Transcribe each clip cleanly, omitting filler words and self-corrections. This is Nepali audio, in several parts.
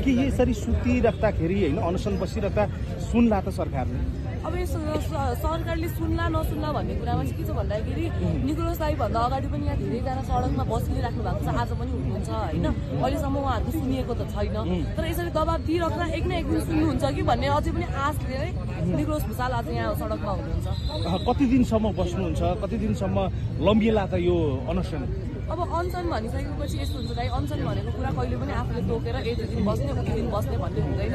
के यसरी सुतिराख्दाखेरि होइन अनसन बसिराख्दा सुन्ला त सरकारले? अब यो सरकारले सुन्ला नसुन्ला भन्ने कुरामा चाहिँ के छ भन्दाखेरि निकोलस दाइ भन्दा अगाडि पनि यहाँ धेरैजना सडकमा बसिराख्नु भएको छ, आज पनि हुनुहुन्छ होइन। अहिलेसम्म उहाँहरूको सुनिएको त छैन, तर यसरी दबाब दिइराख्दा एक न एक दिन सुन्नुहुन्छ कि भन्ने अझै पनि आशले नै निकोलस भुसाल आज यहाँ सडकमा हुनुहुन्छ। कति दिनसम्म बस्नुहुन्छ, कति दिनसम्म लम्बिएला त यो अनसन? अब अनसन भनिसकेपछि यस्तो हुन्छ दाइ, अनसन भनेको कुरा कहिले पनि आफूले तोकेर यति दिन बस्ने उति दिन बस्ने भन्ने हुँदैन।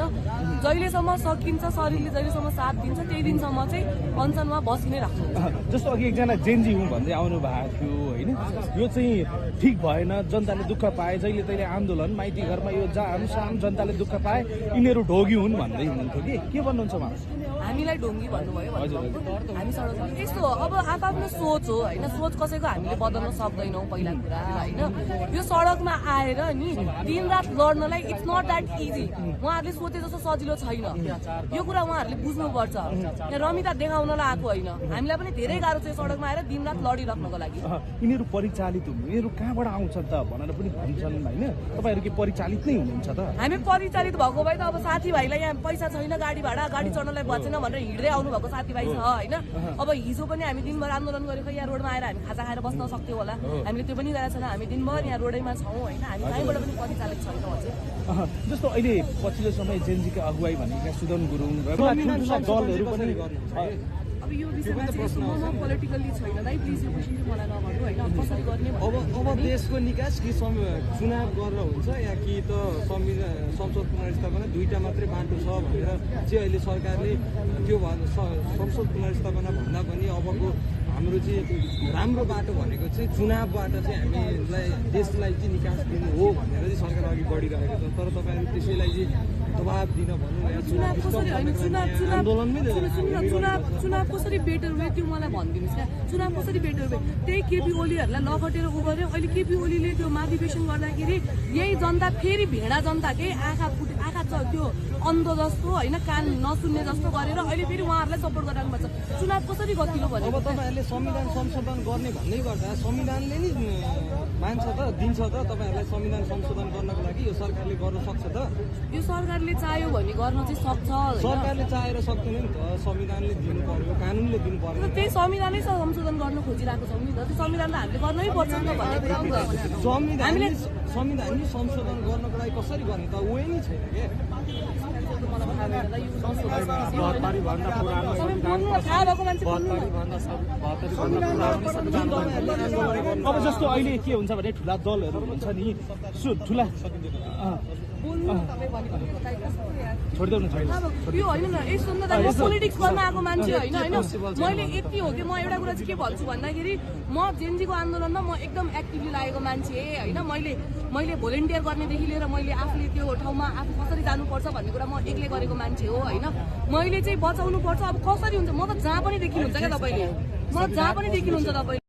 जहिलेसम्म सकिन्छ, शरीरले जहिलेसम्म साथ दिन्छ त्यही दिनसम्म चाहिँ अनसनमा बसि नै राख्छ। जस्तो अघि एकजना जेन्जी हुँ भन्दै आउनु भएको थियो होइन, यो चाहिँ ठिक भएन, जनताले दुःख पाए, जहिले तहिले आन्दोलन माइती घरमा यो जाम साम जनताले दुःख पाए, यिनीहरू ढोगी हुन् भन्दै हुनुहुन्थ्यो कि के भन्नुहुन्छ उहाँ? हामीलाई ढोङ्गी भन्नुभयो हामी सडकमा यस्तो हो। अब आफ्नो सोच हो होइन, सोच कसैको हामीले बदल्न सक्दैनौँ पहिला कुरा होइन। यो सडकमा आएर नि दिनरात लड्नलाई इट्स नट द्याट इजी। उहाँहरूले सोचे जस्तो सजिलो छैन, यो कुरा उहाँहरूले बुझ्नुपर्छ। यहाँ रमिता देखाउनलाई आएको होइन, हामीलाई पनि धेरै गाह्रो छ सडकमा आएर दिनरात लडिराख्नको लागि। यिनीहरू परिचालित हुनु, यिनीहरू कहाँबाट आउँछन् त भनेर पनि भन्छन् होइन, तपाईँहरू के परिचालित नै हुनुहुन्छ त? हामी परिचालित भएको भए त अब साथीभाइलाई यहाँ पैसा छैन, गाडी भाडा गाडी चढ्नलाई बचेन भनेर हिँड्दै आउनु भएको साथीभाइ छ होइन। अब हिजो पनि हामी दिनभर आन्दोलन गरेको, यहाँ रोडमा आएर हामी खाजा खाएर बस्न सक्थ्यौँ होला, हामीले त्यो पनि गरेको छैन। हामी दिनभर यहाँ रोडैमा छौँ होइन, हामी कहीँबाट पनि परिचालित छैनौँ अझै। जस्तो अहिले पछिल्लो समय जेन्जीका अगुवाई भनेका सुदन गुरुङ दलहरू पनि अब यो विषयमा चाहिँ म पोलिटिकल्ली छैन दाइ, प्लिज यो क्वेसन चाहिँ मलाई नगर्नु होइन। कसरी गर्ने अब देशको निकास कि चुनाव गरेर हुन्छ या कि त संसद पुनर्स्थापना दुईटा मात्रै बाटो छ भनेर चाहिँ अहिले सरकारले त्यो संसद पुनर्स्थापना भन्दा पनि अबको हाम्रो चाहिँ राम्रो बाटो भनेको चाहिँ चुनावबाट चाहिँ हामीलाई देशलाई चाहिँ निकास दिनु हो भनेर चाहिँ सरकार अघि बढिरहेको छ। तर तपाईँहरू त्यसैलाई चाहिँ दबाब दिन भन्नु चुनाव कसरी होइन, चुनाव कसरी बेटर वे त्यो मलाई भनिदिनुहोस् क्या। चुनाव कसरी बेटर वे? त्यही केपी ओलीहरूलाई लगटेर उ गर्यो। अहिले केपी ओलीले त्यो महाधिवेशन गर्दाखेरि यही जनता फेरि भेडा जनताकै आँखा त्यो अन्ध जस्तो होइन, कान नसुन्ने जस्तो गरेर अहिले फेरि उहाँहरूलाई सपोर्ट गरिराख्नुपर्छ। चुनाव कसरी गतिलो भने अब तपाईँहरूले संविधान संशोधन गर्ने भन्दै गर्दा संविधानले नि मान्छ त, दिन्छ त तपाईँहरूलाई संविधान संशोधन गर्नको लागि यो सरकारले गर्न सक्छ त? यो सरकारले चाह्यो भने गर्न चाहिँ सक्छ। सरकारले चाहेर सक्दैन नि त, संविधानले दिनु पर्यो, कानुनले दिनु पर्यो। त्यही संविधानै संशोधन गर्न खोजिरहेको छौँ नि त, त्यो संविधानलाई हामीले गर्नै पर्छ नि त भन्ने कुरा संविधान नि संशोधन गर्नको लागि कसरी गर्ने त उयो नै छैन के। अब जस्तो अहिले के हुन्छ भने ठुला दलहरू हुन्छ नि, ठुला यो होइन न यस्तो नि त, म पोलिटिक्स गर्न आएको मान्छे होइन होइन। मैले यति हो कि म एउटा कुरा चाहिँ के भन्छु भन्दाखेरि म जेन्जीको आन्दोलनमा म एकदम एक्टिभली लागेको मान्छे होइन। मैले भोलिन्टियर गर्नेदेखि लिएर मैले आफूले त्यो ठाउँमा आफू कसरी जानुपर्छ भन्ने कुरा म एक्लै गरेको मान्छे हो होइन। मैले चाहिँ बचाउनु पर्छ। अब कसरी हुन्छ म त जहाँ पनि देखिनुहुन्छ क्या तपाईँले, म जहाँ पनि देखिनुहुन्छ तपाईँले।